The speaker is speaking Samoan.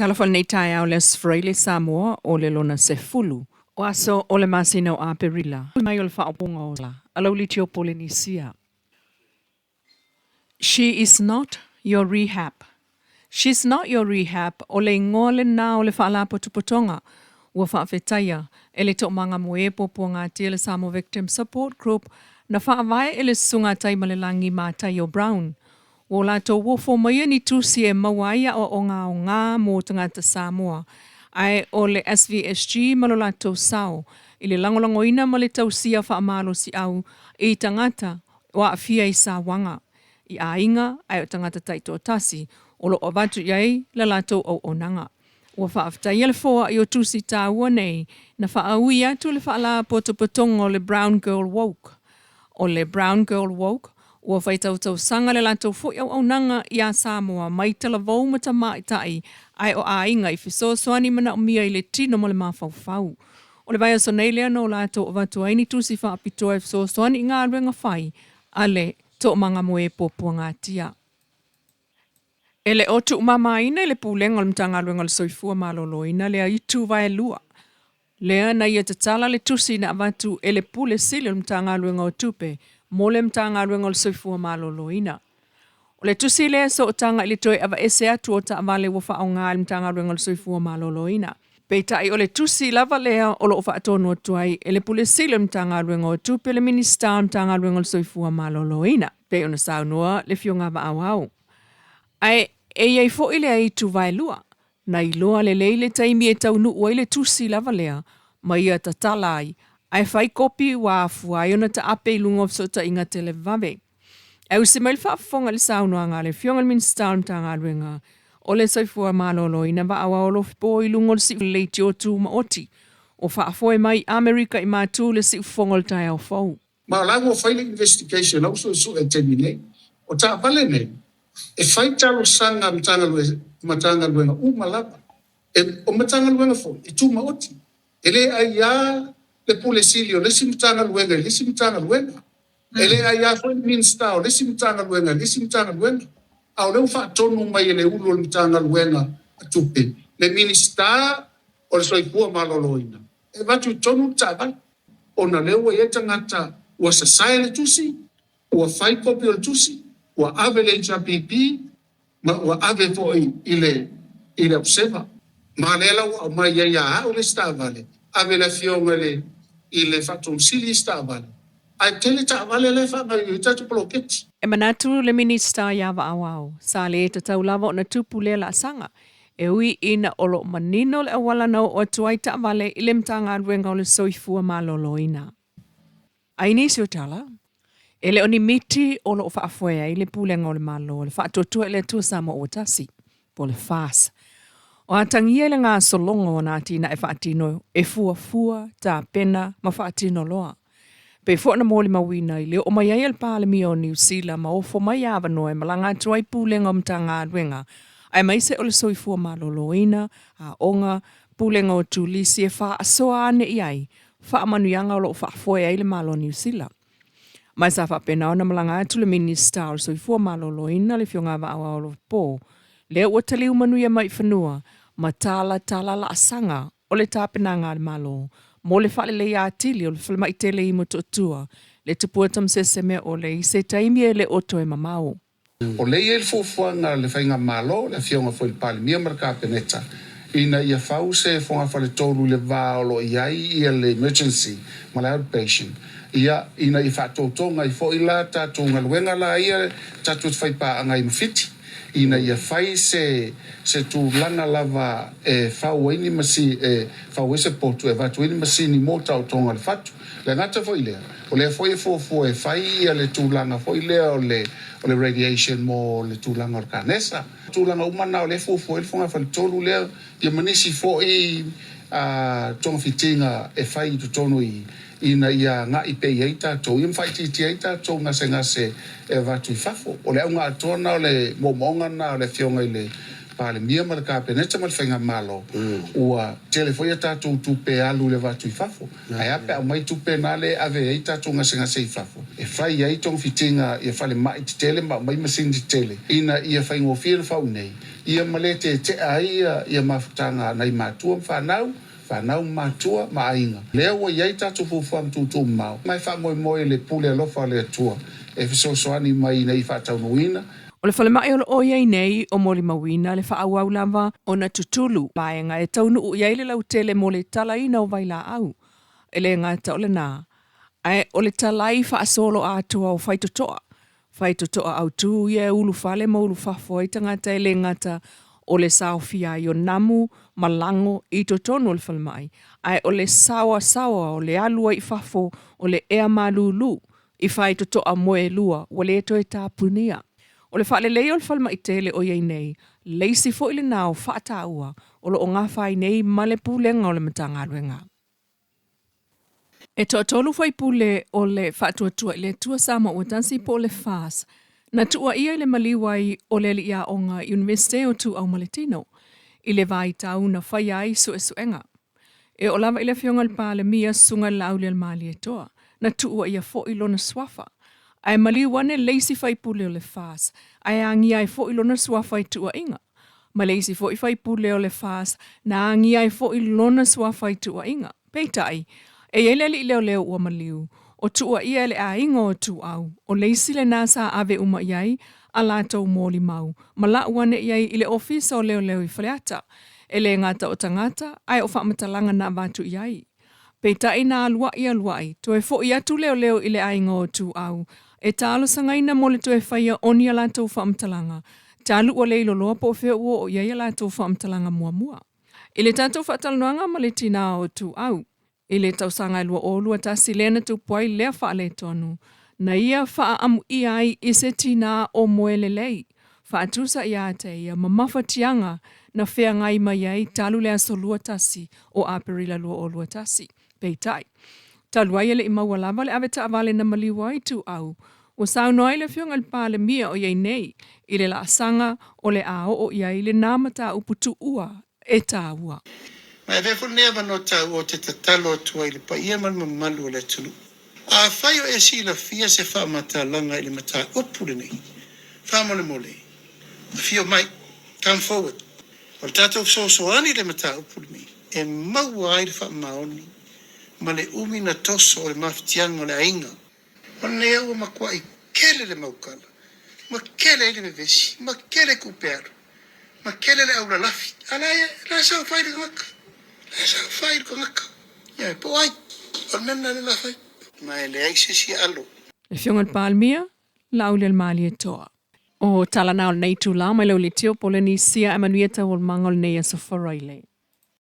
Talofa i lenei taeao le Aso Faraile Samoa o le lona 10 o aso o le masina o Aperila mai o le faaopoopoga o la Alauli o Polenisia. She is not your rehab. She's not your rehab o le igoa lena o le faalapotopotoga ua faafetaia e le Toomaga Mo E Puapuagatia le Samoa Victim Support Group na faavae e le Susuga Taimalelagi Mataio Brown. Ua latou ofo maia ni tusi e maua ai aoaoga aoga mo tagata Samoa, ae o le SVSG ma lo latou sao i le lagolagoina ma le tausia faamalosiau i tagata o aafia i sauaga i aiga ae o tagata taitoatasi o loo avatu i ai la latou auaunaga. Ua faafetaia le foai o tusi taua nei na faaui atu le faalapotopotoga o le Brown Girl Woke. O le Brown Girl Woke ua faitautausaga le latou foi auaunaga iā Samoa mai talavou ma tamaitai ae o aiga i fesoasoani manaomia i le tino ma le mafaufau. O le vaiaso nei lea na o latou avatu ai ni tusi faapitoa e fesoasoani i galuega fai a le Toomaga Mo E Puapuagatia. E le o tuumamaina i le Pulega o le Matagaluega o le Soifua Maloloina le aitu vaelua lea na ia tatala le tusi na avatu e le Pule Sili o le Matagaluega o Tupe mo le Matagaluega o le Soifua Maloloina. O le tusi lea sootaga i le toe avaese atu o taavale ua faaaoga e le Matagaluega o le Soifua Maloloina. Peitai o le tusi lava lea o loo faatonu atu ai e le Pule Sili o le Matagaluega o Tupe le Minisita o le Matagaluega o le Soifua Maloloina, pei ona saunoa le Afioga Vaaauau. Ae e i ai foi le aitu vaelua, na iloa lelei le taimi e taunuu ai le tusi lava lea ma ia tatala ai, ae fai kopi ua afua ai ona taape i luga o fesootaiga televave. Ae usi mai le faafofoga i le saunoaga a le Afioga i le Minisita o le Matagaluega o le Soifua Maloloina Vaaauau Alofipo i luga o le siu leitio tumaoti o faafoe mai Amerika i matu le siufofoga o le taeao fou. Ma o la ua fai le investigation la ua suesue i le taimi nei. O taavale nei, e fai talosaga a Matagaluega uma lava. O Matagaluega foi e tumaoti. E le aia le Pule Sili o le isi Matagaluega i le isi Matagaluega. E le aia foi le Minisita o le isi Matagaluega i le isi Matagaluega. A o lea ua faatonu mai e le Ulu o le Matagaluega a Tupe, le Minisita o le Soifua Maloloina, e avatu i totonu le taavale. Ona lea ua i ai tagata ua sasae le tusi, ua fai kopi o le tusi, ua ave le HRPP, ma ua ave foi i le Observer. Ma lea la ua aumai ai ia au le isi taavale, ave le afioga i le Faatonusili isi taavale, ae tele taavale lea e faagaoioi ai tatou poloketi. E manatu le Minisita iā Vaaauau, sa le tatau lava ona tupu lea laasaga, e ui ina o loo manino le auala na oo atu ai taavale i le Matagaluega o le Soifua Maloloina. Ai nisi o tala, e le o ni miti o loo faafoe ai le Pulega o le Malo le Faatuatua i le Atua Samoa ua Tasi, po o le FAST. O atagia i le gasologa o ana atinae faatino e fuafua, tapena ma faatino loa. Pei foi ona molimauina i le oo mai ai a le Palemia o Niu Sila ma ofo mai avanoa e malaga atu ai Pulega o Matagaluega aemaise o le Soifua Maloloina, Aoga, Pulega o Turisi e faasoa ane i ai faamanuiaga o lo o faafoe ai le Malo o Niu Sila. Ma sa faapena ona malaga atu le Minisita o le Soifua Maloloina le Afioga Vaaoao Alofipo, lea ua taliu manuia mai i fanua ma talatala laasaga o le tapenaga a le Malo mo le faaleleia atili o le falemai tele i Motootua, le tupua tamasese mea ʻole i se taimi e le o toe mamao. O lea e i ai le fuafuaga a le Faigamalo, le Afioga foi i le Palemia ma le Kapeneta, ina ia fau se fogafale-tolu i le va o lo o i ai le emergency ma le outpatient, ia, ina ia faatotoga ai foi la tatou galuega la ia tatou te faipaaga ai ma Fiti, ina ia fai se se tulaga lava e fau ai ni masi, e fau ai se potu e avatu ai ni masini mo taotoga o le fatu. Le gata foi i lea, o lea foi e fuafua e fai ia le tulaga foi lea o le o le radiation mo le tulaga o le kanesa. O tulaga uma na o lea e fuafua ai le fogafale-tolu lea, ia ma nisi foi togafitiga e fai i totonu i ina ia agai pea i ai tatou, ia ma faaitiitia ai tatou gasegase e avatu i fafo. O le auga atoa lena o le moomooga lena o le Afioga i le Palemia ma le Kapeneta ma le Faigamalo, ua tele foi a tatou tupe e alu i le avatu i fafo. Ae a pe a aumai tupe na lea e ave ai tatou gasegase i fafo, e fai ai togafitiga ia falemai tetele ma aumai masini tetele ina ia faigofie ona fau i inei. Ia ma le tetea ai ia mafutaga a nai matua ma fanau, fanau ma matua ma aiga. Lea ua i ai tatou fuafuaga tuutuumamao, ma e faamoemoe i le pule alofa a le Atua e fesoasoani mai ina ia faataunuuina. O le falemai o lo o i ai nei o molimauina le faaauau lava ona tutulu vaega e taunuu i ai le lautele mo le talaina o vailaau. E le gata o lena, ae o le talai faasolo atoa o faitotoa, faitotoa autu ia e ulufale ma ulufafo ai tagata e le gata o le saofia ai o namu ma lago i totonu o le falemai, ae o le saoasaoa o le alu ai i fafo o le ea malulu i faitotoa moelua ua le toe tapunia. O le faaleleia o le falemai tele o i ai nei, le isi foi lena o faataua o lo o gafa ai nei ma le Pulega o le Matagaluega. E toatolu faipule o le Faatuatua i le Atua Samoa Ua Tasi po o le FAS na tuuaia i le maliu ai o le alii aoga Iunivesite o Ituau ma le Tino i le vaitau na faia ai suesuega. E oo lava i le Afioga i le Palemia Susuga i le Laaulialemalietoa na tuuaia foi lona suafa. Ae maliu ane le isi faipule o le FAS ae agia ai foi lona suafa i tuuaiga. Ma le isi foi faipule o le FAS na agia ai foi lona suafa i tuuaiga. Peitai, e i ai le alii leoleo ua maliu, o tuuaia e le aiga o Ituau, o le isi lena sa ave uma i ai a latou molimau, ma lau ane i ai i le Ofisa o Leoleo i Faleata. E le gata o tagata, ae o faamatalaga na avatu i ai. Peitai na aluaʻi aluaʻi, toe foʻi atu leoleo i le aiga o Ituau, e talosagaina mo le toe faia o ni a latou faamatalaga, talu ua le iloloa po o fea ua oo i ai a latou faamatalaga muamua. I le tatou faatalanoaga ma le tinā o Ituau, i le tausaga e 2021 lea na tupu ai lea faaletonu, na ia faaamuia ai i se tinā o moe lelei, faatusa iā te ia ma mafatiaga na feagai mai ai talu le aso 21 o Aperila 2021. Peitai, talu ai e le i maua lava le avetaavale na maliu ai Ituau, ua saunoa ai le Afioga i le Palemia o i ai nei i le laasaga o le a oo i ai lenā mataupu tuua e taua. Ma e avea foi lenei avanoa taua ou te tatalo atu ai i le paia ma le mamalu o le atunuu. Afai o e silafia se faamatalaga i le mataupu lenei, faamolemole, afio mai, come forward. O le tatou fesoasoani i le mataupu lenei e maua ai le faamaoni ma le umi na toso o le mafatiaga o le aiga. O lenei au ua matuai tele le maukala, ma tele ai le vevesi, ma tele tupe alu, ma tele le aulalafi. A la e, la e saofai le tagata, la e saofai le tagata. Ia, po o ai, o le mea lena lea o le a fai. Ma e leai se isi e alo. Le Afioga i le Palemia, Laaulialemalietoa. O tala na o lenei itula mai lau leitio Polenisia e manuia taualumaga o lenei aso Faraile.